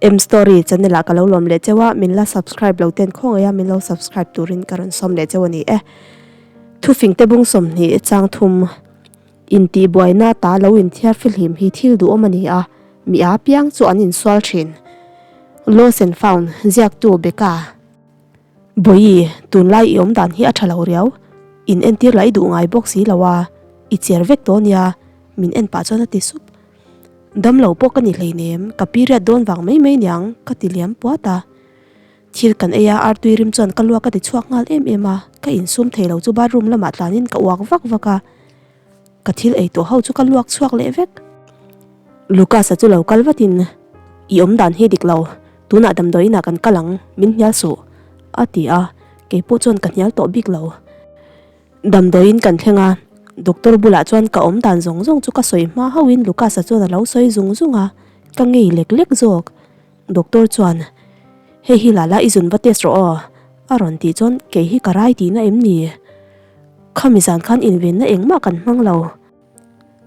M story channel ah ka lo lawm leh cheu a, min la subscribe lo ten khawngaih a min lo subscribe turin ka rawn sawm leh cheu a ni e. Thufing te bung 20 chang thum intihbuaina ta lo inthiar fihlim hi thil duhawm a ni a, mi a piang chu an insual thin. Lost and found ziaktu Becca. Bawihi, tunlai i awm dan hi a tha lo riau, in entir lah i duh ngai bawk si lo a, i cher vek tawh nia, min en pah chuan a ti sup. Dam lo pawh ka ni hleinem, ka period dawn vang mai mai niang, ka ti liam puat a. Thil kan ei a, artui rim chuan ka luak a ti chhuak nghal em em a, ka insum thei lo chu bathroom lamah tlanin ka uak vak vak a, ka thil ei tawh ho chu ka luak chhuak leh vek. Lucas-a chu lo kal vatin, I awm dan hi dik lo, tunah damdawiinah kan kal ang, min hnial suh, a ti a, keipawh chuan ka hnial tawh bik lo. Damdawiin kan thleng a, doctor bulah chuan ka awm dan zawng zawng chu ka sawi hma hauhin Lucas-a chuan a lo sawi zung zung a, ka ngei lek lek zawk. Doctor chuan, Hei hi lala i zun va test rawh aw, a rawn tih chuan kei hi ka rai tihna em ni? Khami zan khan invenna engmah kan hmang lo.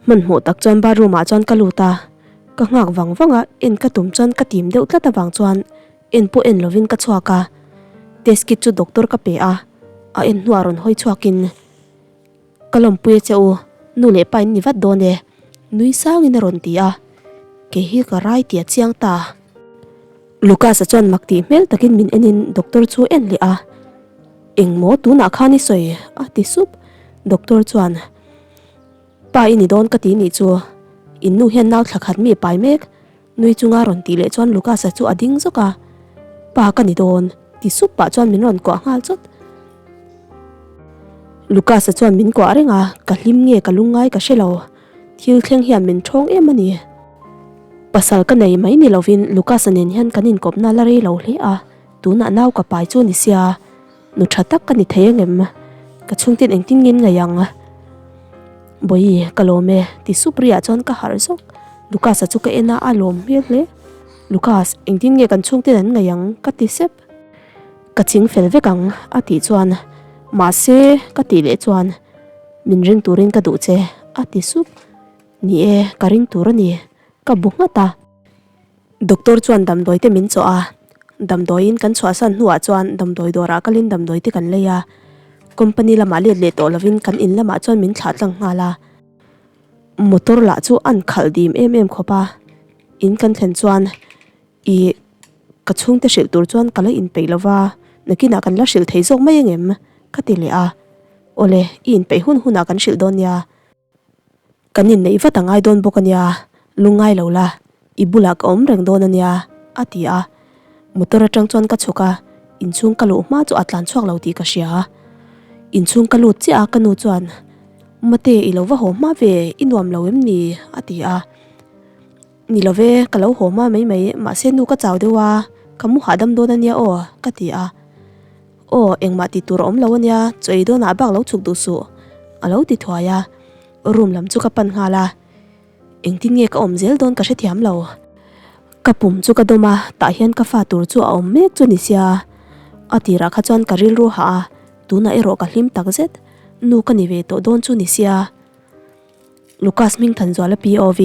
Hmanhmawh tak chuan bathroom ah chuan ka lut a, ka nghak vang vang a, en ka tum chuan ka tim deuh tlat avang chuan en pawh en lovin ka chhuak a, test kit chu doctor ka pe a, a en hnuah rawn hawi chhuakin, Ka lawmpui a che u, nu leh pa in ni vat dawn e, nui sangin a rawn ti a, kei hi ka rai tih a chiang ta. Lucas-a chuan mak tih hmel takin min enin doctor chu a en leh a, Engmaw tunah khan i sawi? a ti sup. Doctor chuan, Pa i ni dawn ka ti nih chu, in nu hian nau thla khat mi pai mek, nui chunga rawn tih leh chuan Lucas-a chu a ding zawk a, Pa ka ni dawn, ti sup pah chuan min rawn kuah nghal chawt. Lucas-a chuan min kuah reng a, ka hlim nge ka lungngai ka hre lo, thil thleng hian min thawng em a ni. Pasal ka nei mai ni lovin Lucas-a nen hian kan inkawpna la rei lo hle a, tunah nau ka pai chu ni sia, nu tha tak ka ni thei angem? Ka chhungten engtin ngin ngaih ang? Bawihi, ka lawm e, ti sup riah chuan ka harh zawk. Lucas-a chu ka en a, a lawm hmel hle. Lucas, engtin nge kan chhungten an ngaih ang? ka ti sep. Ka ching fel vek ang, a tih chuan, Mahse, ka tih leh chuan, Min ring turin ka duh che, a ti sup. Ni e, ka ring tur a ni, ka bu nghat a. Doctor chuan damdawi te min chawh a, damdawiin kan chhuahsan hnuah chuan damdawi dawrah kalin damdawi te kan lei a. Company lamah let leh tawh lovin kan in lamah chuan min thlah tlang nghal a. Motor lah chu an khalh dim em em khawp a, in kan thlen chuan Ih, ka chhungte hrilh tur chuan ka la inpeih lo va, nakinah kan la hrilh thei zawk mai angem? ka ti leh a. Awle, i inpeih hun hunah kan hrilh dawn nia. Kan inneih vat a ngai dawn bawk a nia, lungngai lo la, i bulah ka awm reng dawn a nia, a ti a. Motor atang chuan ka chhuk a, inchhung ka luh hma chu a tlan chhuak lo tih ka hria. Inchhung ka lut chiah a, ka nu chuan, Mate, i lo va haw hma ve, i nuam lo em ni? a ti a. Ni lo ve, ka lo haw hma mai mai, mahse nu ka chau deuh a, ka mu hahdam dawn a nia aw, ka ti a. Aw, engmah tih tur a awm lo a nia, chaw ei dawnah bak lo chhuk duh suh, a lo ti thuai a. Room lam chu ka pan nghal a, engtin nge ka awm zel dawn ka hrethiam lo. Ka pum chu ka dawm a, tah hian ka fa tur chu a awm mek chu ni sia. A tirah kha chuan ka rilru hah a, tunah erawh ka hlim takzet, nu ka ni ve tawh dawn chu ni sia. Lucas Hmingthanzuala POV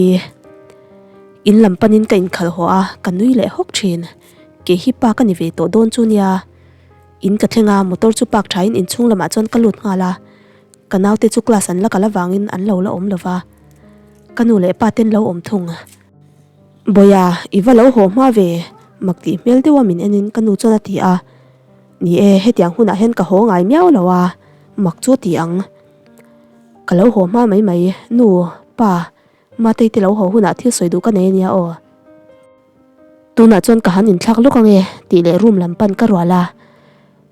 In lam panin ka inkhalh haw a, ka nui leh hawk thin. Kei hi pa ka ni ve tawh dawn chu nia. In ka thleng a, motor chu park thain inchhung lamah chuan ka lut nghal a. Ka naute chu class an la kal avangin an lo la awm lo va. Ka nu leh pa ten lo awm thung. Bawia, i va lo haw hma ve, mak tih hmel deuha min enin ka nu chuan a ti a. Ni e, hetiang hunah hian ka haw ngai miau lo a, mak chu ti ang. Ka lo haw hma mai mai, nu, pa, Matei te lo haw hunah thil sawi duh ka nei ania aw. Tunah chuan ka han inthlak lawk ange tih leh room lam pan ka rual a.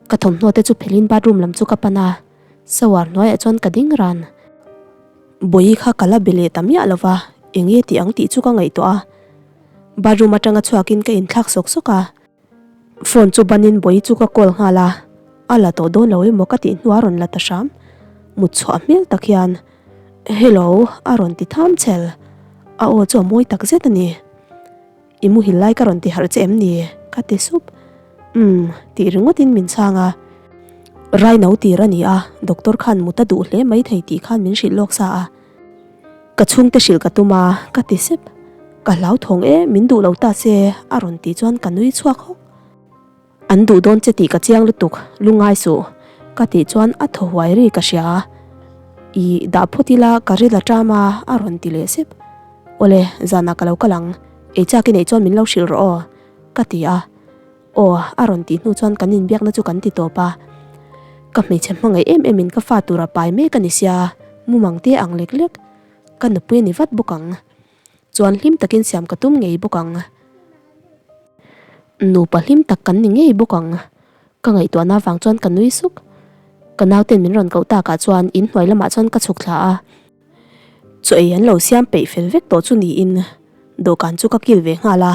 Ka thawmhnaw te chu phelhin bathroom lam chu ka pan a, shower hnuaiah chuan ka ding ran. Bawihi kha ka la be leh ta miah lova, enge tih ang tih chu ka ngaihtuah a. Bathroom atanga chhuakin ka inthlak sawk sawk a. Phone chu banin Bawihi chu ka call nghal a, a la tawh dawn lo emaw ka tih hnuah a rawn la ta hram. Mut chhuah hmel tak hian, Hello a rawn ti tham chel. A aw chu a mawi tak zet a ni. I muhil lai ka rawn ti harh che em ni? ka ti sup. Umm tih ringawtin min chhang a. Rai no tir a ni a, doctor khan mut a duh hle mai thei tih khan min hrilh lawk sa a. Ka chhungte hrilh ka tum a, ka ti sep. Ka hlauthawng e, min duh lo ta se a rawn tih chuan ka nui chhuak hawk. An duh dawn che tih ka chiang lutuk, lungngai suh ka tih chuan a thaw huai ri ka hria. I dah phawt ila ka ril a ṭam a a rawn ti leh sep. Awle, zanah ka lo kal ang, ei chak i neih chuan min lo hrilh rawh aw ka ti a. Aw a rawn tih hnu chuan kan inbiakna chu kan ti tawp a. Ka hmeichhe hmangaih em em in ka fa tura pai mek a ni sia, mumang te ang lek lek. Ka nupui a ni vat bawk ang. Chuan hlim takin siam ka tum ngei bawk ang. Nupa hlim tak kan ni ngei bawk ang. Ka ngaihtuahna avang chuan ka nui suk. Ka nauten min rawn koh takah chuan inhnuai lamah chuan ka chhuk thla a. Chaw ei an lo siam peih fel vek tawh chu niin dawhkan chu ka kil ve nghal a,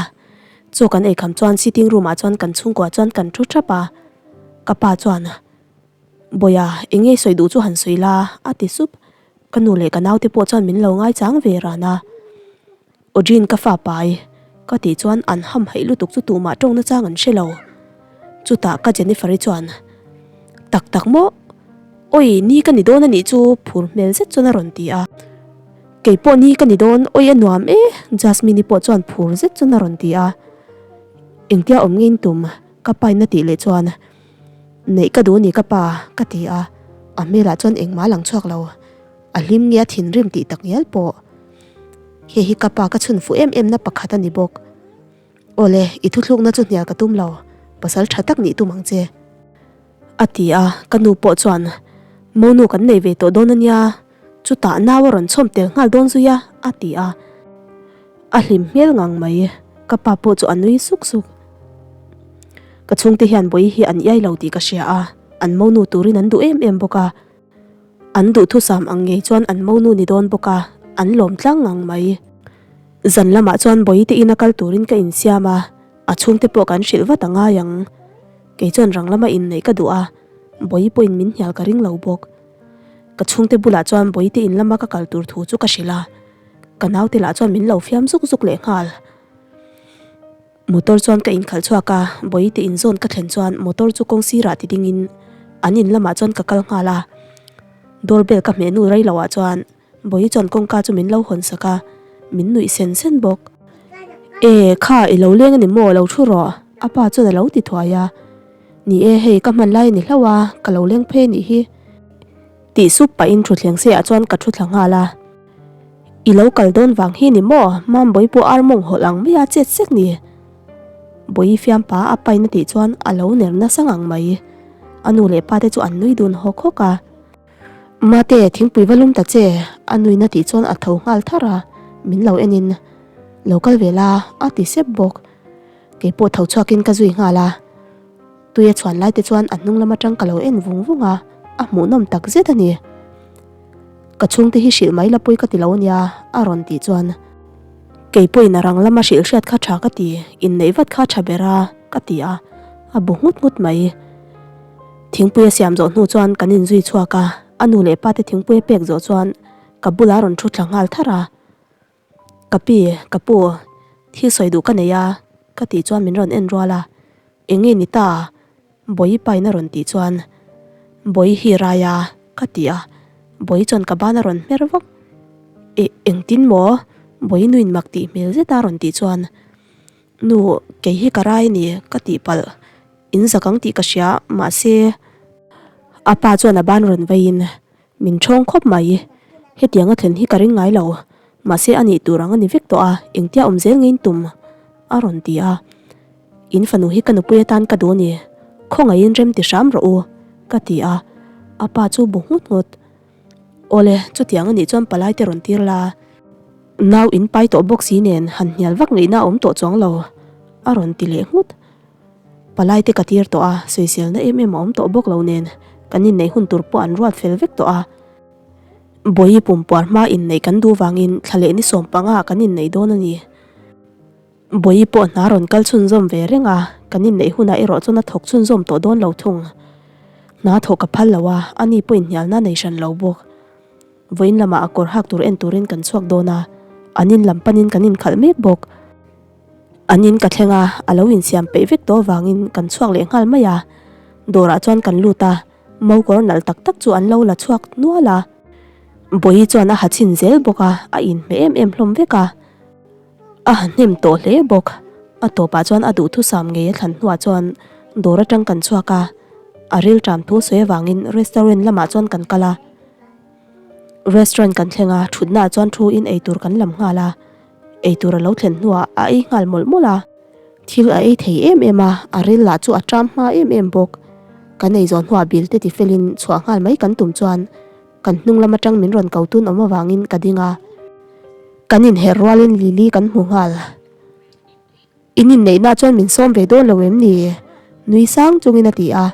chaw kan eikham chuan sitting room ah chuan kan chhungkua chuan kan thu thap a, ka pa chuan Bawiha eng nge sawi duh chu han sawi la a ti sup, ka nu leh ka naute pawh chuan min lo ngaichang ve ran a. Audrey ka fa pai ka tih chuan an hamhaih lutuk chu tumah tawngna chang an hre lo. Chutah ka Jennifer-i chuan Tak tak maw? Awi ni ka ni dawn a nih chu phur hmel zet chuan a rawn ti a. Kei pawh ni ka ni dawn, awi a nuam e Jasmine-i pawh chuan phur zet chuan a rawn ti a. Engtia awm nge in tum? Ka pain a tih leh chuan Neih ka duh a ni ka pa ka ti a, a hmelah chuan engmah a lang chhuak lo. A hlim nge a thinrim tih tak ngial pawh. Hei hi ka pa ka chhun fuh em em na pakhat a ni bawk. Awle, i thuthlukna chu hnial ka tum lo, pasal tha tak nih tum ang che. A ti a, ka nu pawh chuan, Monu kan nei ve tawh dawn a nia, chutah nau a rawn chhawm tel nghal dawn zui a, a ti a. A hlim hmel ngang mai, ka pa pawh chu a nui suk suk. Ka chhungte hian Bawihi hi an iai lo tih ka hria a, an monu turin an duh em em bawk a. An duhthusam ang ngei chuan an monu ni dawn bawk a, an lawm tlang ngang mai. Zan lamah chuan Bawihte ina kal turin ka insiam a, a chhungte pawh kan hrilh vat a ngai ang. Kei chuan rang lama inneih ka duh a, Bawihi pawhin min hnial ka ring lo bawk. Ka chhungte bulah chuan Bawihte in lama ka kal tur thu chu ka hrilh a, ka naute lah chuan min lo fiam zuk zuk lehnghal. Motor chuan ka inkhalh chhuak a, Bawihte inzawn ka thlen chuan motor chu kawng sirah ti dingin an in lamah chuan ka kal nghal a. Door bell ka hmeh hnu rei loah chuan Bawihi chuan kawngka chu min lo hawn sak a, min nuih sen sen bawk. E, kha i lo leng a ni maw, lo thu rawh, a pa chuan a lo ti thuai a. Ni e, hei ka hman lai a ni hlauh a, ka lo leng phei a nih hi. Tih sup pahin thutthleng seiah chuan ka thu thla nghal a. I lo kal dawn vang hi ni maw? Mam Bawi pawh ar mawng hawlh ang mai a chet sek ni. Bawi fiam pa a pain a tih chuan a lo ner nasa ngang mai. A nu leh pa te chu an nui dun hawk hawk a. Mate, thingpui va lum ta che, a nuin a tih chuan a tho nghal tharh a, min lo en in lo kal ve la a ti sep bawk. Kei pawh tho chhuakin ka zui nghal a. Tui a chhuan lai te chuan a hnung lam atang ka lo en vung vung a, a hmuhnawm tak zet a ni. Ka chhungte hi hrilh mai la pawi ka ti lo ania a rawn tih chuan kei pawhin a rang lama hrilh hriat kha tha ka ti, inneih vat kha tha ber a ka ti a, a bu nghut nghut mai. Thingpui a siam zawh hnu chuan kan inzui chhuak a, a nu leh pa te thingpui a pek zawh chuan ka bulah a rawn thu thla nghal tharh a. Ka pi, ka pu, thil sawi duh ka nei a, ka tih chuan min rawn en rual a, Eng nge ni ta? Bawihi pain a rawn tih chuan, Bawihi hi rai a, ka ti a, Bawihi chuan ka ban a rawn hmer vak. E, engtin maw? Bawihi nuin mak tih hmel zet a rawn tih chuan, Nu, kei hi ka rai a ni, ka tih palh. In zak ang tih ka hria, mahse, a pa chuan a ban rawn veiin, Min ṭhawng khawp mai. Hetiang a thlen hi ka ring ngai lo. Mahse a nih tur ang a ni vek tawh a, engtia awm zel ngein tum? a rawn ti a. In fanu hi ka nupui atan ka duh a ni. Khawngaihin rem ti hram rawh u, ka ti a. A pa chu bu nghut nghut. Awle, chutiang a nih chuan palai te rawn tir la. Nau in pai tawh bawk si nen han hnial vak ngaihna a awm tawh chuang lo, a rawn ti leh nghut. Palai te ka tir tawh a, sawiselna em em a awm tawh bawk lo nen kan inneih hun tur pawh an ruat fel vek tawh a. Bawihi pumpuar hma inneih kan duh vangin thla leh ni 15 ah kan inneih dawn a ni. Bawihi pawh hna rawn kal chhunzawm ve reng a, kan inneih hunah erawh chuan a thawk chhunzawm tawh dawn lo thung. Hna thawh ka phal lo a, ani pawh inhnialna nei hran lo bawk. Vawiin lamah a kawr hak tur en turin kan chhuak dawn a, an in lam panin kan inkhalh mek bawk. An in ka thleng a, a lo insiam peih vek tawh avangin kan chhuak leh nghal mai a. Dawrah chuan kan lut a, mo kawr nalh tak tak chu an lo la chhuak nual a. Bawihi chuan a ha chhin zel bawk a, a inhmeh em em hlawm vek a. A ha hnem tawh hle bawk. A tawpah chuan a duhthusam ngei a thlan hnuah chuan dawr atang kan chhuak a, a rilṭam thu sawi avangin restaurant lamah chuan kan kal a. Restaurant kan thleng a, thutnaah chuan thu in eitur kan lam nghal a, eitur a lo thlen hnuah a ei nghal mawlh mawlh a. Thil a ei thei em em a, a ril lah chu a ṭam hma em em bawk. Kan ei zawh hnuah bill te ti felin chhuah nghal mai kan tum chuan kan hnung lam aṭang min rawn ko tun awm avangin ka ding a. Kan inherh rualin Lily kan hmu nghal. In inneihna chuan min sawm ve dawn lo em ni? Nui sang chungin a ti a.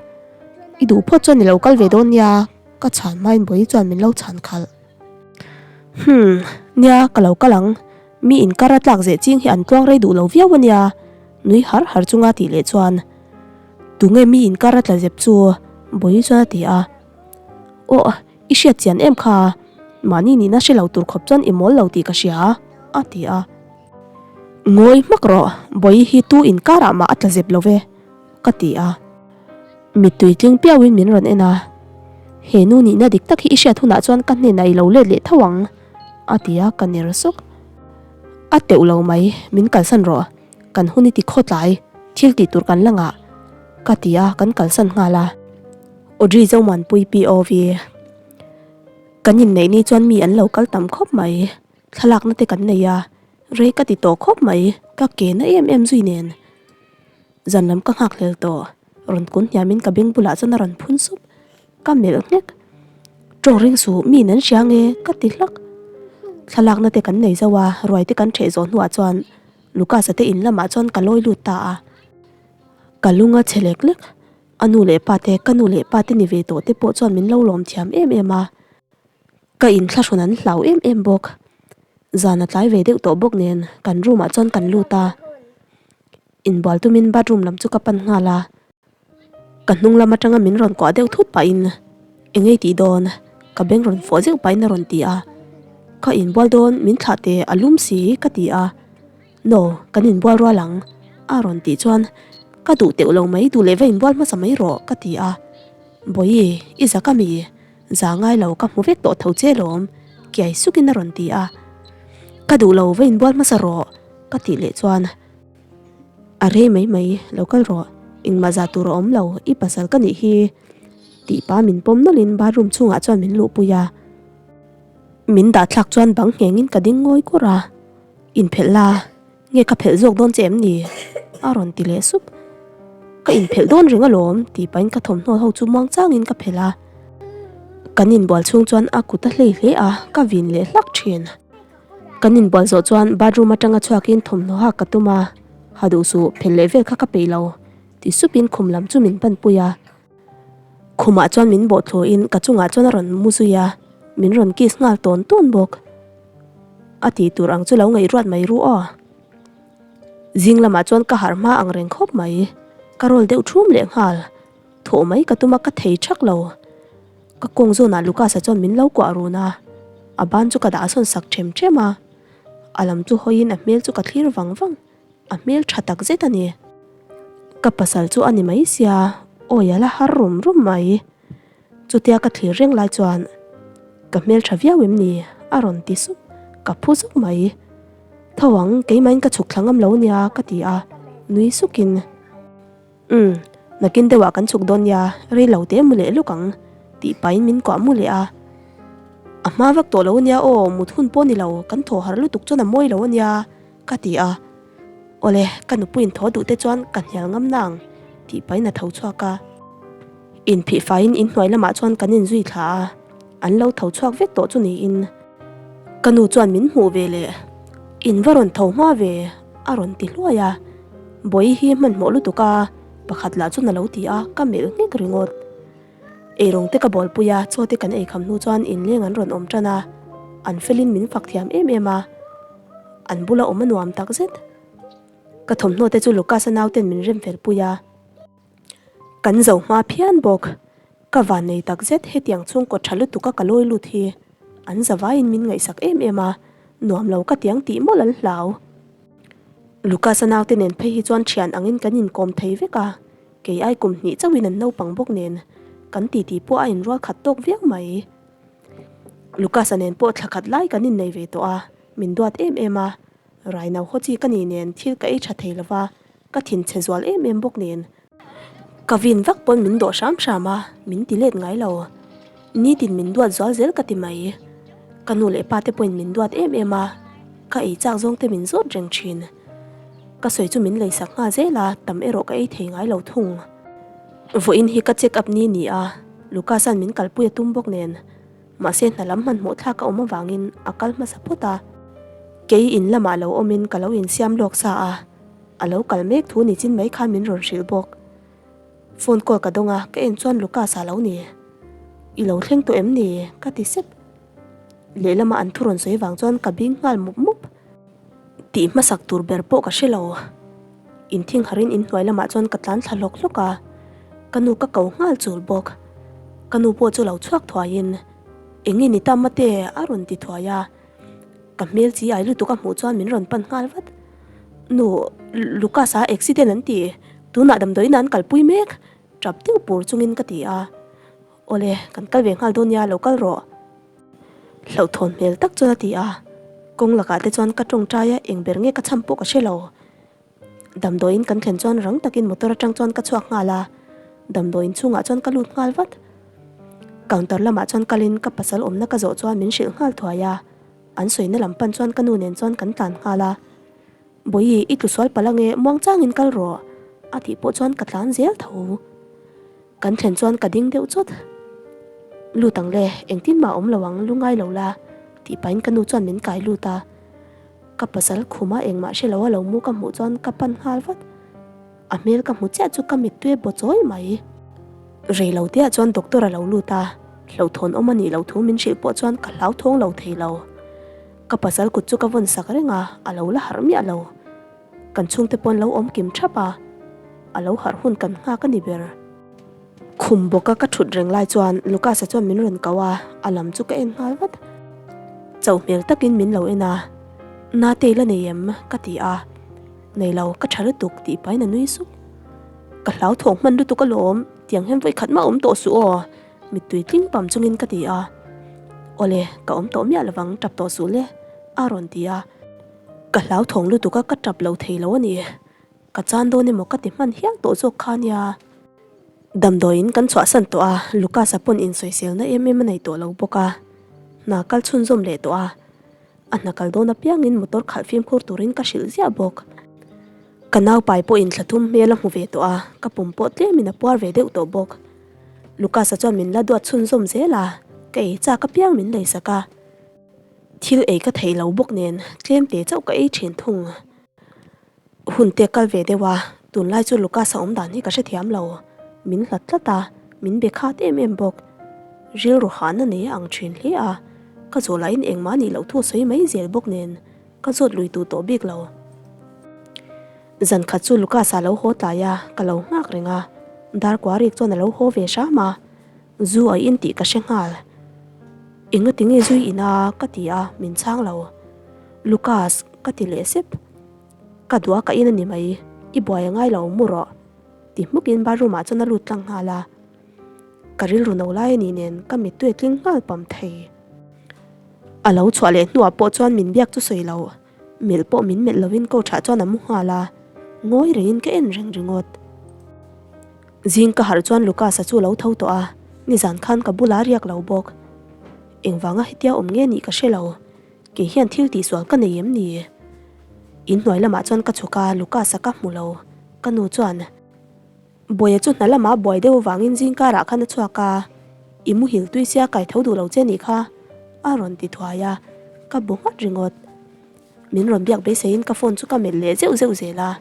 I duh phawt chuan i lo kal ve dawn nia, ka chhan hmain Bawihi chuan min lo chhan khalh. Hmm, nia ka lo kal ang. Mi inkar a tlak zeh ching hi an tluang rei duh lo viau a nia, nui har har chunga tih leh chuan, Tunge mi inkar a tla zep chu? Bawihi chuan a ti a. Aw, i hriat chian em kha? Mahni nihna hre lo tur khawp chuan i mawl lo tih ka hria, a ti a. Ngawi hmak rawh, Bawihi hi tu inkarah mah a tla zep lo ve, ka ti a. Mittui tling piauin min rawn en a, He nu nihna dik tak hi i hriat hunah chuan ka hnenah i lo let leh tho ang, a ti a, ka ner sawk. A teuh lo mai, min kalsan rawh, kan hun i ti khawtlai, thil tih tur kan la ngah, ka ti a, kan kalsan nghal a. Audrey Zomuanpui POV Kan inneih ni chuan mi an lo kal tam khawp mai. Thlalakna te kan nei a, rei ka ti tawh khawp mai, ka ke na em em zui nen. Zan lam ka nghak hlel tawh, rawn kun hniamin ka beng bulah chuan a rawn phun sup, ka melh nghek. Tawng ring suh, mi in an hria nge? ka ti hlak. Thlalakna te kan nei zo a, ruai te kan ṭheh zawh hnuah chuan Lucas-a te in lamah chuan ka lawi lut ta a. Ka lung a che lek lek, a nu leh pa te, ka nu leh pa te ni ve tawh te pawh chuan min lo lawm thiam em em a. Ka inthlahrun an hlau em em bawk. Zan a tlai ve deuh tawh bawk nen kan room ah chuan kan lut a. Inbual tumin bathroom lam chu ka pan nghal a. Ka hnung lam atanga min rawn kuah deuh thut pahin eng ei tih dawn ka beng rawn fawh zeuh pahin a rawn ti a. Ka inbual dawn min thlah teh a lum si ka ti a. No, kan inbual rual ang a rawn tih chuan ka duh teuh lo mai duh leh va inbual hmasa mai rawh ka ti a. Bawihi, i zak a mi? Za ngai lo ka hmu vek tawh tho che lawm, kiai sukin a rawn ti a. Ka duh lo va inbual hmasa rawh ka tih leh chuan a rei mai mai lo kal rawh, engmah zah tur a awm lo, i pasal ka nih hi tih pa min pawm nawlhin bathroom chhungah chuan min luhpui a. Min dah thlak chuan bang nghengin ka ding ngawi kur a, inphelh la. Nge ka phelh zawk dawn che em ni? A rawn ti leh sup. Ka inphelh dawn reng alawm tih pahin ka thawmhnaw ho chu muang changin ka phelh a. Kan inbual chhung chuan a kut a hlei hle a, ka vin leh hlak thin. Kan inbual zawh chuan bathroom atanga chhuakin thawmhnaw hak ka tum a, ha duh suh phelh leh vel kha ka peih lo ti supin khum lam chu min panpui a. Khumah chuan min bawh thluahin ka chungah chuan a rawn mu zui a, min rawn kiss nghal tawn tawn bawk. A tih tur ang chu lo ngaihruat mai ru aw. Zing lamah chuan ka harh hma ang reng khawp mai. Ka rawl deuh thum leh nghal. Thawh mai ka tum a ka thei thak lo. Ka kawng zawnah Lucas-a chuan min lo kuah run a, a ban chu ka dah sawn sak ṭhem ṭhem a. A lam chu hawiin a hmel chu ka thlir vang vang. A hmel tha tak zet a ni. Ka pasal chu a ni mai sia, awi a la har rum rum mai. Chutia ka thlir reng lai chuan ka hmel tha viau em ni? A rawn ti sup, ka phu zuk mai. Tho ang, keimahin ka chhuk thla ngam lo nia ka ti a, nui sukin. Umm, nakin deuhah kan chhuk dawn nia, rei lo te mu leh lawk ang, tih pahin min kuah mu leh a. A hma vak tawh lo ania aw, mut hun pawh ni lo, kan thaw har lutuk chuan a mawi lo ania, ka ti a. Awle, ka nupuiin thaw duh te chuan ka hnial ngam nang, tih pahin a tho chhuak a. Inphih faiin inhnuai lamah chuan kan inzui thla a, an lo tho chhuak vek tawh chu niin. Ka nu chuan min hmuh ve leh, In va rawn tho hma ve, a rawn ti hluai a. Bawihi hi hmanhmawh lutuk a, pakhat lah chuan a lo ti a, ka melh nghek ringawt. Eirawng te ka bawlpui a, chaw te kan eikham hnu chuan inleng an rawn awm tan a, an felin min fak thiam em em a, an bula awm a nuam takzet. Ka thawmhnaw te chu Lucas-a nauten min rem fel pui a. Kan zo hma phian bawk. Ka van nei tak zet hetiang chhungkaw tha lutuk a ka lawi lut hi an zavaiin min ngaihsak em em a, nuam lo ka tiang tih mawlh an hlau. Lucas-a naute nen phei hi chuan thian angin kan inkawm thei vek a, kei ai kum hnih chauhin an naupang bawk nen kan titi pawh a inrual khat tawk viau mai. Lucas-a nen pawh thla khat lai kan innei ve tawh a, min duat em em a. Raino haw chi ka ni nen thil ka ei tha thei lova, ka thin chhe zual em em bawk nen. Ka vin vak pawn min dawh hram hram a, min ti let ngai lo. Nitin min duat zual zel ka ti mai. Ka nu leh pa te pawhin min duat em em a, ka ei chak zawng te min zawt reng thin. Ka sawi chu min leisak nghal zel a, tam erawh ka ei thei ngai lo thung. Vawiin hi ka check up ni ni a, Lucas-a'n min kalpui a tum bawk nen. Mahse hna lam hmanhmawh thlak a awm avangin a kal hmasa phawt a. Kei in lamah lo awmin ka lo insiam lawk sa a, a lo kal mek thu ni chin mai khan min rawn hrilh bawk. Phone call ka dawng a, ka en chuan Lucas-a lo ni. I lo thleng tawh em ni? ka ti sep. Lehlama an thu rawn sawi vang chuan ka bing nghal mup mup. Tih hmasak tur ber pawh ka hre lo. Inthing harin inhnuai lamah chuan ka tlan thla hlawk hlawk a, ka nu ka ko nghal chul bawk. Ka nu pawh chu lo chhuak thuaiin, Eng nge ni ta mate? a rawn ti thuai a. Ka hmel chi ai lutuk a hmuh chuan min rawn pan nghal vat. Nu, Lucas-a accident an ti, tunah damdawiin an kalpui mek, tap deuh pur chungin ka ti a. Awle, kan kal ve nghal dawn nia, lo kal rawh. Hlauhthawn hmel tak chuan a ti a, kawng lakah te chuan ka tawngtai a, eng ber nge ka chham pawh ka hre lo. Damdawiin kan thlen chuan rang takin motor atang chuan ka chhuak nghal a, damdawiin chhungah chuan ka lut nghal vat. Counter lamah chuan kalin ka pasal awmna ka zawh chuan min hrilh nghal thuai a, an sawina lam pan chuan ka nu nen chuan kan tlan nghal a. Bawihi, i tlu sual palh ange, muang changin kal rawh, a tih pawh chuan ka tlan zel tho. Kan thlen chuan ka ding deuh chawt. Lut ang le, engtin mah awm lo ang, lu ngai lo la, tih pahin ka nu chuan min kai lut a. Ka pasal khuma engmah hre lo a lo mu ka hmuh chuan ka pan nghal vat. A hmel ka hmu chiah chu ka mittui a baw chawi mai. Rei lo teah chuan doctor a lo lut a, hlauhthawn awm a nih loh thu min hrilh pawh chuan ka hlauthawng lo thei lo. Ka pasal kut chu ka vawn sak reng a, a lo la harh miah lo. Kan chhungte pawh an lo awm kim thap a, a lo harh hun kan nghak a ni ber. Khum bawka ka thut reng lai chuan Lucas-a chuan min rawn ko a, a lam chu ka en nghal vat. Chauh hmel takin min lo en a, Nate la nei em? ka ti a, Nei lo, ka tha lutuk tih pahin a nui sup. Ka hlauthawng hman lutuk alawm, tiang hian vawi khat mah awm tawh suh aw, mittui tling pam chungin ka ti a. Awle, ka awm tawh miah lovang, tap tawh suh le, a rawn ti a. Ka hlauthawng lutuk a, ka tap lo thei lo a ni. Ka chan dawn emaw ka ti hman hial tawh zawk kha nia. Damdawiin kan chhuahsan tawh a, Lucas-a pawn insawiselna em em a nei tawh lo bawk a. Hna kal chhunzawm leh tawh a. A hna kal dawn apiangin motor khalh fimkhur turin ka hrilh ziah bawk. Ka naupai pawhin thla thum hmel a hmu ve tawh a, ka pum pawh tlemin a puar ve deuh tawh bawk. Lucas-a chuan min la duat chhunzawm zel a, ka ei chak apiang min leisak a. Thil ei ka theih lo bawk nen tlem te chauh ka ei thin thung. Hun te kal ve deuh a, tunlai chu Lucas-a awm dan hi ka hrethiam lo. Min hlat tlat a, min be khat em em bawk. Rilru hahna nei a ang thin hle a, ka zawh lahin engmah nih loh thu a sawi mai zel bawk nen ka zawt lui duh tawh bik lo. Zan khat chu Lucas-a lo haw tlai a, ka lo nghak reng a, Darkuarik chuan a lo haw ve hram a. Zu a in tih ka hre nghal. Engati nge zui in a? ka ti a, min chhang lo. Lucas, ka ti leh sep. Ka duh a ka in a ni mai, i buai a ngai lo mu rawh. Ti hmukin bathroom ah chuan a lut tlang nghal a. Ka rilru no lai a nih nen ka mittui a tling nghal pam thei. A lo chhuah leh hnuah pawh chuan min biak chu sawi lo. Melh pawh min melh lovin ko thah chuan a mu nghal a, ngawi rengin ka en reng ringawt. Zing ka harh chuan Lucas-a chu lo tho tawh a, nizan khan ka bulah a riak lo bawk. Engvanga hetia awm nge nih ka hre lo, kei hian thil tihsual ka nei em ni? Inhnuai lamah chuan ka chhuk a, Lucas-a ka hmu lo, ka nu chuan. Buaia chu hna lamah buai deuh avangin zing karah khan a chhuak a, I muhil tui sia kai tho duh lo che nih kha, a rawn ti thuai a, ka bu nghat ringawt. Min rawn biak beiseiin ka phone chu ka melh leh zeuh zeuh zel a,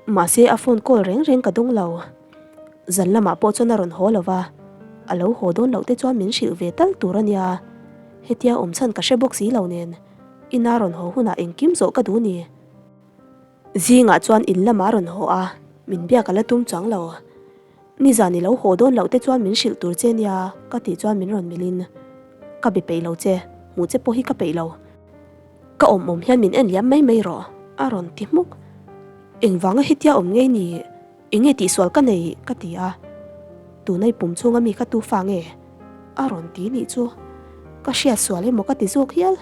mahse a phone call reng reng ka dawng lo. Zan lamah pawh chuan a rawn haw lo va, a lo haw dawn loh te chuan min hrilh ve tal tur a nia, hetia awm chhan ka hre bawk si lo nen, ina rawn haw hunah engkim zawh ka duh ni. Zingah chuan in lamah a rawn haw a, min biak a la tum chuang lo. Nizan i lo haw dawn loh te chuan min hrilh tur che nia ka tih chuan min rawn milhin, Ka be peih lo che, hmuh che pawh hi ka peih lo. Ka awm awm hian min en liam mai mai rawh, a rawn ti hmuk. Engvanga hetia awm ngei ni, enge tihsual ka nei ka ti a. Tuna i pum chhunga mi kha tu fa nge? a rawn ti nih chu. Ka hriatsual emaw ka ti zawk hial.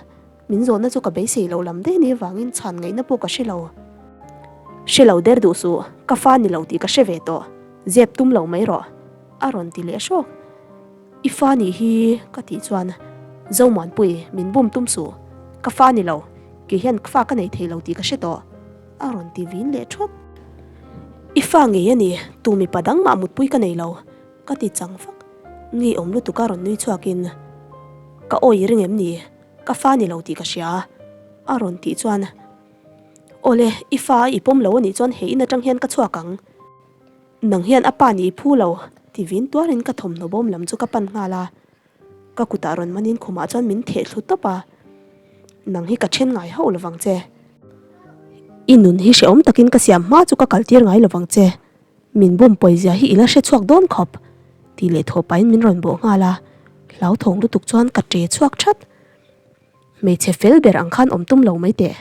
Min zawhna chu ka beisei loh lam daih ni avangin chhan ngaihna pawh ka hre lo. Hre lo der duh suh, ka fa ni lo tih ka hre ve tawh. Zep tum lo mai rawh, a rawn ti leh hrawk. I fa nih hi ka tih chuan Zomuanpui min bum tum suh, ka fa ni lo, kei hian fa ka nei thei lo tih ka hre tawh, a rawn ti vin leh thawt. I fa ngei a ni, tu mipa dang mah mutpui ka nei lo, ka ti chang fak. Ngeiawm lutuk a rawn nui chhuakin, Ka awi ring em ni? Ka fa ni lo tih ka hria, a rawn tih chuan, Awle, i fa a i pawm lo a nih chuan he in atang hian ka chhuak ang. Nang hian a pa nih i phu lo, ti vin tuarin ka thawmhnaw bawm lam chu ka pan nghal a. Ka kutah rawn manin khumah chuan min theh thlu tawp a. Nang hi ka then ngai hauh lovang che. I nun hi hrehawm takin ka siam hma chu ka kaltir ngai lovang che. Min bum pawizia hi i la hre chhuak dawn khawp, tih leh thaw pahin min rawn bawh nghal a. Hlauthawng lutuk chuan ka ṭe chhuak ṭhat. Hmeichhe fel ber ang khan awm tum lo mai teh.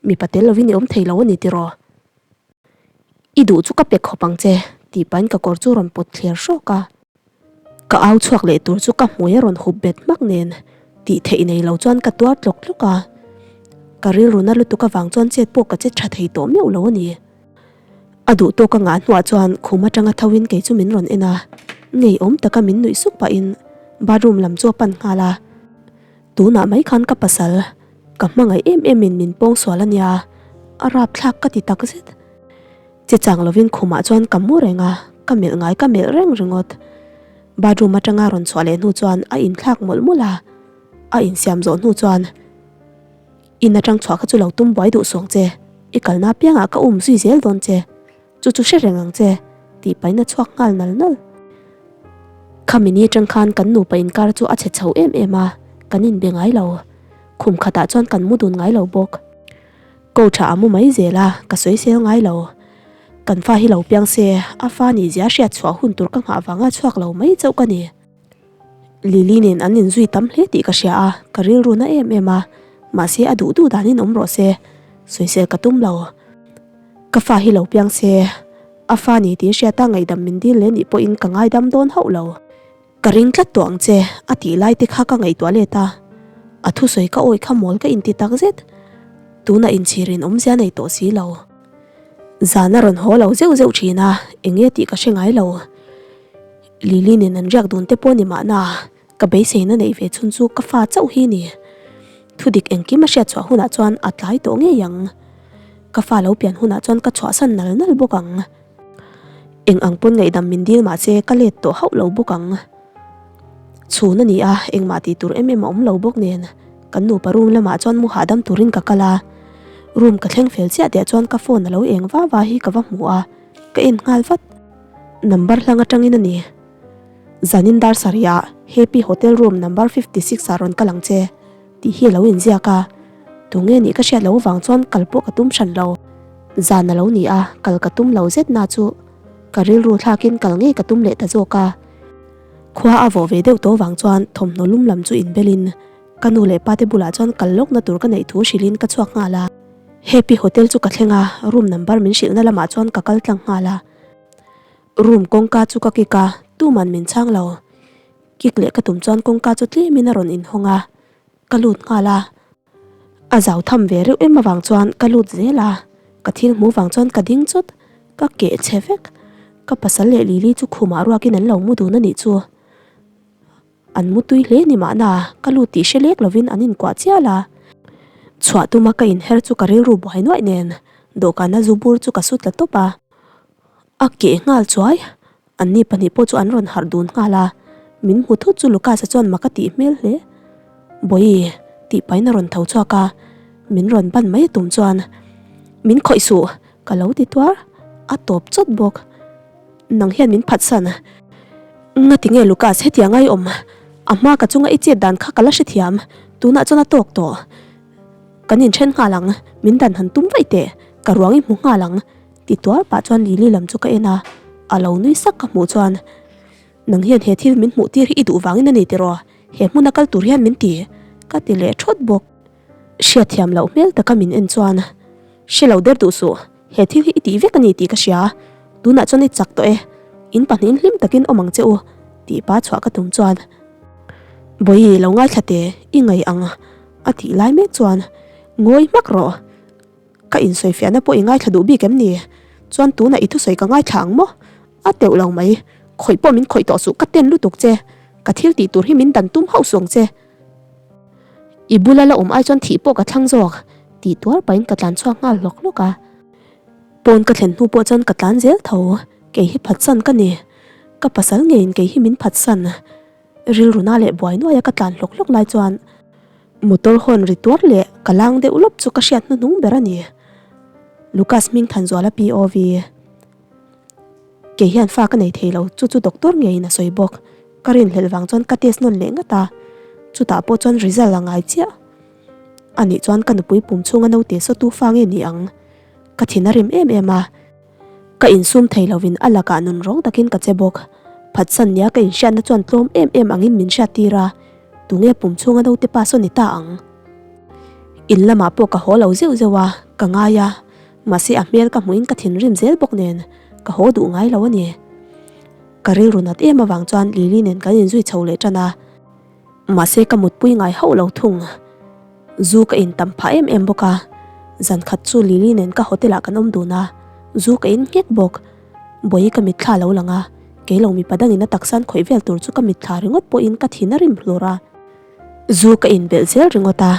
Mipa tel lovin i awm thei lo a ni tiraw? I duh chu ka pe khawp ang che, tih pahin ka kawr chu rawn pawt thler hrawk a. Ka au chhuak leh tur chu ka hmui a rawn hup bet hmak nen tih theih nei lo chuan ka tuar tlawk tlawk a. Ka rilru na lutuk avang chuan chet pawh ka che tha thei tawh meuh lo a ni. A duh tawk a ngah hnuah chuan khum atanga tho in kei chu min rawn en a, ngeiawm taka min nuih suk pahin bathroom lam chu a pan nghal a. Tunah mai khan ka pasal, ka hmangaih em em in min pawng sual a nia, a rapthlak ka ti takzet. Che chang lovin khumah chuan ka mu reng a, ka melh ngai ka melh reng ringawt. Bathroom atanga rawn chhuah leh hnu chuan a inthlak mawlh mawlh a, a insiam zawh hnu chuan In atang chhuah kha chu lo tum buai duh suang che, i kalna apiangah ka um zui zel dawn che, chu chu hre reng ang che, tih pahin a chhuak nghal nal nal. Khami ni atang khan kan nupa inkar chu a chhe chho em em a, kan inbe ngai lo. Khum khatah chuan kan mu dun ngai lo bawk. Ko tha a mu mai zel a, ka sawi sel ngai lo. Kan fa hi lo piang se, a fa nih zia hriat chhuah hun tur ka nghah vanga chhuak lo mai chauh ka ni. Lily nen an inzui tam hle tih ka hria a, ka rilru na em em a, mahse a duh duh danin awm rawh se, sawisel ka tum lo. Ka fa hi lo piang se, a fa ni tih hriata ngaihdam min dil leh nih pawhin ka ngaidam dawn hauh lo. Ka ring tlat tawh ang che, a tih lai te kha ka ngaihtuah let a, a thusawi ka awi kha mawl ka inti tak zet. Tunah inchhirin awmzia nei tawh si lo. Zan a rawn haw lo zeuh zeuh thin a, eng nge tih ka hre ngai lo. Lily nen an riak dun te pawh ni mahna, ka beiseina neih ve chhun chu ka fa chauh hi ni. Thudik engkim a hriat chhuah hunah chuan a tlai tawh ngei ang. Ka fa lo pian hunah chuan ka chhuahsan nal nal bawk ang. Eng ang pawn ngaihdam min dil mah se ka let tawh hauh lo bawk ang. Chhun a ni a, engmah tih tur em em a awm lo bawk nen kan nupa room lamah chuan mu hahdam turin ka kal a. Room ka thleng fel chiah teh chuan ka phone a lo eng va va hi ka va hmu a, ka en nghal vat. Number hlang atangin a ni. Zanin dar sarih ah Happy Hotel room number 56 ah rawn kal ang che tih hi a lo inziak a. Tunge nih ka hriat loh avang chuan kal pawh ka tum hran lo. Zan a lo ni a, kal ka tum lo zet na chu ka rilru thlakin kal ngei ka tum leh ta zawk a. Khua a vawh ve deuh tawh vang chuan thawmhnaw lum lam chu inbelin ka nu leh pa te bulah chuan kal lawkna tur ka neih thu hrilhin ka chhuak nghal a. Happy Hotel chu ka thleng a, room number min hrilhna lamah chuan ka kal tlang nghal a. Room kawngka chu ka kik a, tuman min chhang lo. Kik leh ka tum chuan kawngka chu tlemin a rawn inhawng a, ka lut nghal a. A zau tham ve reuh em avang chuan ka lut zel a, ka thil hmuh vang chuan ka ding chawt, ka keh chhe vek. Ka pasal leh Lily chu khumah ruakin an lo mu dun a nih chu. An mu tui hle ni mahna ka lut tih hre lek lovin an inkuah chial a. Chhuah tuma ka inher chu ka rilru buai nuaih nen dawhkana zu bur chu ka su tla tawp a. A keh nghal chuai, Anni pahnih pawh chu an rawn harh dun nghal a, min hmu thut chu Lucas-a chuan mak a tih hmel hle. Bawihi, tih pahin a rawn tho chhuak a, min rawn ban mai a tum chuan, Min khawih suh, ka lo ti tuar, a tawp chawt bawk. Nang hian min phatsan. Ngati nge Lucas hetiang a i awm? A hma ka chunga i chet dan kha ka la hrethiam, tunah chuan a tawk tawh. Kan inthen nghal ang, min dan han tum vaih teh, ka ruang i hmu nghal ang. Ti tuar pah chuan Lily lam chu ka en a, a lo nui sak ka hmuh chuan, Nang hian he thil min hmuh tir hi i duh vangin a ni tiraw, he hmuna kal tur hian min ti, ka ti leh thawt bawk. Hriatthiam loh hmel taka min en chuan, Hre lo der duh suh, he thil hi i tih vek a ni tih ka hria, tunah chuan i chak tawh e, in pahnihin hlim takin awm ang che u, tih pa chhuah ka tum chuan, Bawihi lo ngaithla teh, i ngaih ang. A tih lai mek chuan, Ngawi hmak rawh. Ka insawifiahna pawh i ngaithla duh bik em ni? Chuan tunah i thusawi ka ngaithla ang maw? A teuh lo mai. Khawih pawh min khawih tawh suh, ka ten lutuk che. Ka thil tih tur hi min dan tum hauh suh ang che. I bula la awm ai chuan thih pawh ka thlang zawk, tih tuar pahin ka tlan chhuak nghal hlawk hlawk a. Pawn ka thlen hnu pawh chuan ka tlan zel tho, kei hi phatsan ka ni. Ka pasal ngeiin kei hi min phatsan. Rilru na leh buai nuaia ka tlan hlawk hlawk lai chuan motor horn ri tuar leh ka lang deuh lawp chu ka hriat hnuhnung ber a ni. Lucas Hmingthanzuala POV. Kei hian fa ka nei thei lo, chu chu doctor ngeiin a sawi bawk. Ka rinhlelh vang chuan ka test nawn leh ngat a, chutah pawh chuan result a ngai chiah. Anih chuan ka nupui pum chhunga naute sawtu fa nge ni ang? Ka thin a rim em em a, ka insum thei lovin a lakah nun rawng takin ka che bawk. Phatsan nia ka inhriatna chuan tlawm em em angin min hriattir a, tunge pum chhunga naute pa saw ni ta ang? In lamah pawh ka haw lo zeuh zeuh a, ka ngai a, mahse a hmel ka hmuhin ka thinrim zel bawk nen ka haw duh ngai lo a ni. Ka rilru nat em avang chuan Lily nen kan inzui chho leh tan a. Mahse ka mutpui ngai hauh lo thung. Zu ka in tam phah em em bawk a, zan khat chu Lily nen ka hotel ah kan awm dun a, zu ka in nghek bawk. Bawihi ka mitthla lo lang a, kei lo mipa dangin a taksan khawih vel tur chu ka mitthla ringawt pawhin ka thin a rim hlur a. Zu ka in belh zel ringawt a.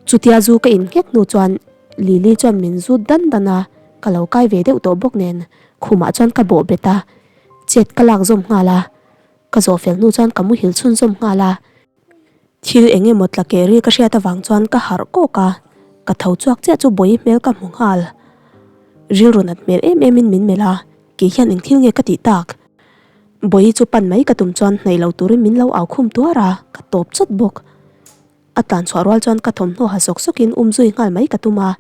Chutia zu ka in nghek hnu chuan Lily chuan min zut dan dan a, ka lo kai ve deuh tawh bawk nen khumah chuan ka bawh bet a, chet ka lak zawm nghal a. Ka zawh fel hnu chuan ka muhil chhunzawm nghal a, thil eng emaw tla keh ri ka hriat avang chuan ka harh kawk a, ka tho chhuak chiah chu bawi hmel ka hmu nghal. Rilru nat hmel em em in min melh a, kei hian eng thil nge ka tih tak? Bawi chu pan mai ka tum chuan hnaih lo turin min lo au khum tuar a, ka tawp chawt bawk. A tlan chhuah rual chuan ka thawmhnaw ha sawk sawkin um zui nghal mai ka tum a.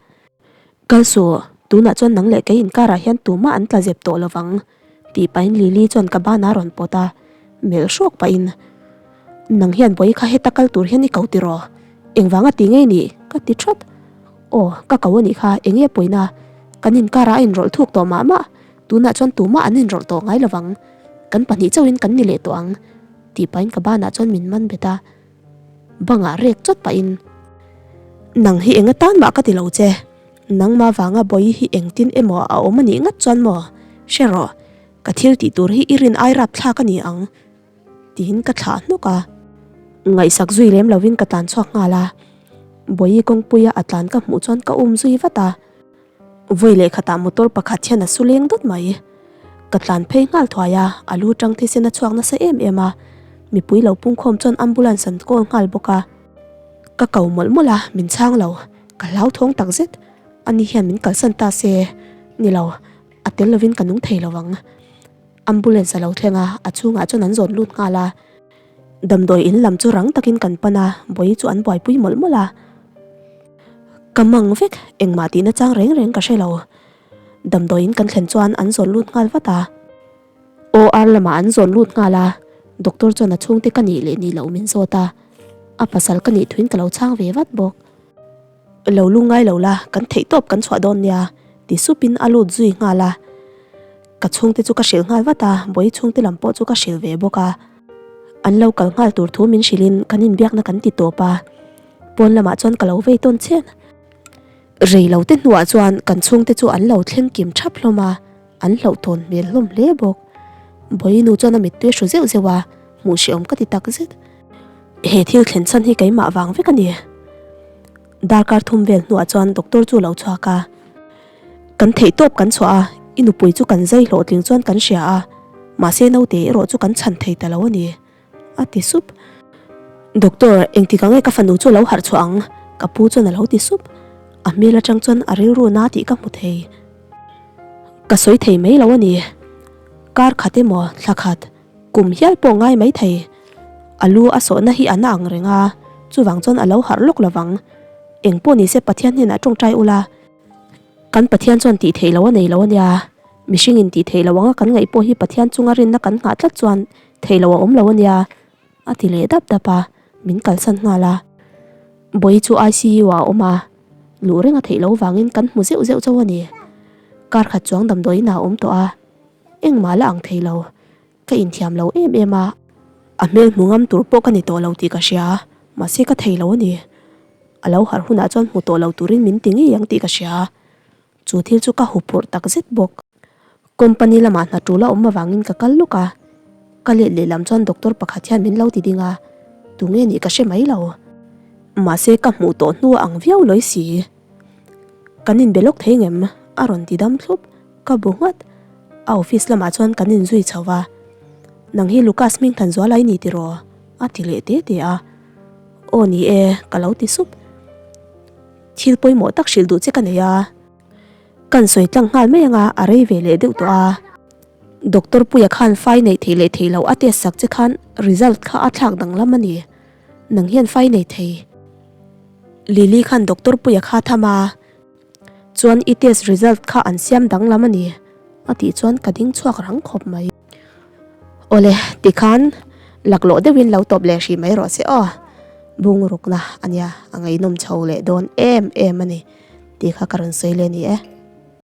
Kal suh, tunah chuan nang leh kei inkarah hian tumah an tla zep tawh lovang, tih pahin Lily chuan ka banah a rawn pawt a, melh hrawk pahin, Nang hian bawi kha heta kal tur hian i ko tiraw? Engvanga ti ngei nih? ka ti thawt. Aw, ka ko anih kha, eng nge pawina? Kan inkarah a inrawlh thuk tawh mah mah, tunah chuan tumah an inrawlh tawh ngai lovang, kan pahnih chauhin kan ni leh tawh ang, tih pahin ka banah chuan min man bet a. Bangah rek chawt pahin, Nang hi eng atan mah ka ti lo che, nangmah vanga bawi hi engtin emaw a awm a nih ngat chuan maw? Hre rawh, ka thil tih tur hi i rin ai rap thlak a ni ang, tiin ka thlah hnawk a. Ngaihsak zui lem lovin ka tlan chhuak nghal a, bawi kawngpuia a tlan ka hmuh chuan ka um zui vat a. Vawi leh khatah motor pakhat hian a su leng dawt mai. Ka tlan phei nghal thuai a, a lu tang thisen a chhuak nasa em em a. Mipui lo pungkhawm chuan ambulance an call nghal bawk a. Ka ko mawlh mawlh a, min chhang lo. Ka hlauthawng tak zet. Ani hian min kalsan ta se, ni lo, a tel lovin ka nung thei lo ang. Ambulance a lo thleng a, a chhungah chuan an zawn lut nghal a. Damdawi in lam chu rang takin kan pan a, bawi chu an buaipui mawlh mawlh a. Ka mang vek, engmah tihna chang reng reng ka hre lo. Damdawi in kan thlen chuan an zawn lut nghal vat a. OR lamah an zawn lut nghal a, doctor chuan a chhungte ka nih leh nih loh min zawt a, a pasal ka nih thuin ka lo chhang ve vat bawk. Lo lungngai lo la, kan theih tawp kan chhuah dawn nia, ti supin a lut zui nghal a. Ka chhungte chu ka hrilh nghal vat a, bawi chhungte lam pawh chu ka hrilh ve bawk a. An lo kal nghal tur thu min hrilhin kan inbiakna kan ti tawp a, pawn lamah chuan ka lo vei tawn chian. Rei lo te hnuah chuan kan chhungte chu an lo thleng kim thap hlawm a, an hlauhthawn hmel hlawm hle bawk. Bawi nu chuan a mittui a hru zeuh zeuh a, hmuh hrehawm ka ti tak zet. He thil thlen chhan hi keimah vang vek a ni. Darkar thum vel hnuah chuan doctor chu lo chhuak a. Kan theih tawp kan chhuah a, i nupui chu kan zai hlawhtling chuan kan hria a, mahse naute erawh chu kan chhan thei ta lo a ni, a ti sup. Doctor, engtik ang nge ka fanu chu a lo harh chhuah ang? Ka pu chuan a lo ti sup. A hmel atang chuan a rilru na tih ka hmu thei. Ka sawi thei mai lo a ni. Kar khat emaw thla khat, kum hial pawh ngai mai thei. A lu a sawhna hi a na ang reng a, chuvang chuan a lo harh lawk lovang. Engpawh nise Pathian hnenah tawngtai ula. Kan Pathian chuan tih theih loh a nei lo a nia. Mihring in tih theih loh anga kan ngaih pawh hi Pathian chunga rinna kan nghah tlat chuan theih loh a awm lo a nia, a ti leh dap dap a, min kalsan nghal a. Bawi chu ICU ah a awm a, luh reng a theih loh vangin kan hmu zeuh zeuh chauh a ni. Kar khat chuang damdawiin ah a awm tawh a, engmah la ang thei lo. Ka inthiam lo em em a, a hmel hmu ngam tur pawh ka ni tawh lo tih ka hria. Mahse ka thei lo a ni. A lo harh hunah chuan hmu tawh lo turin min ti ngei ang tih ka hria. Chu thil chu ka huphurh tak zet bawk. Company lamah hna tul a awm avangin ka kal lawk a, ka let lehlam chuan doctor pakhat hian min lo ti ding a, tunge nih ka hre mai lo. Mahse ka hmuh tawh hnu a ang viau lawi si. Kan inbe lawk thei ngem? A rawn ti dam thlup. Ka bu nghat. A office lamah chuan kan inzui chho va. Nang hi Lucas Hmingthanzuala i ni tiraw? A ti leh te te a. Aw ni e, ka lo ti sup. Thil pawimawh tak hrilh duh che ka nei a. Kan sawi tlang nghal mai anga a rei ve leh deuh tawh a. Doctor Puia khan fai neih theih leh theih loh a test sak che khan result kha a thlak danglam a ni. Nang hian fai nei thei. Lily khan Doctor Puia kha tham a. Chuan i test result kha an siam danglam a ni a tih chuan ka ding chhuak rang khawp mai. Awle, tikhan laklawh deuhin lo tawp leh hrih mai rawh se aw. Bungrukna a nia, a ngaihnawm chho leh dawn em em a ni tih kha ka rawn sawi leh a ni e.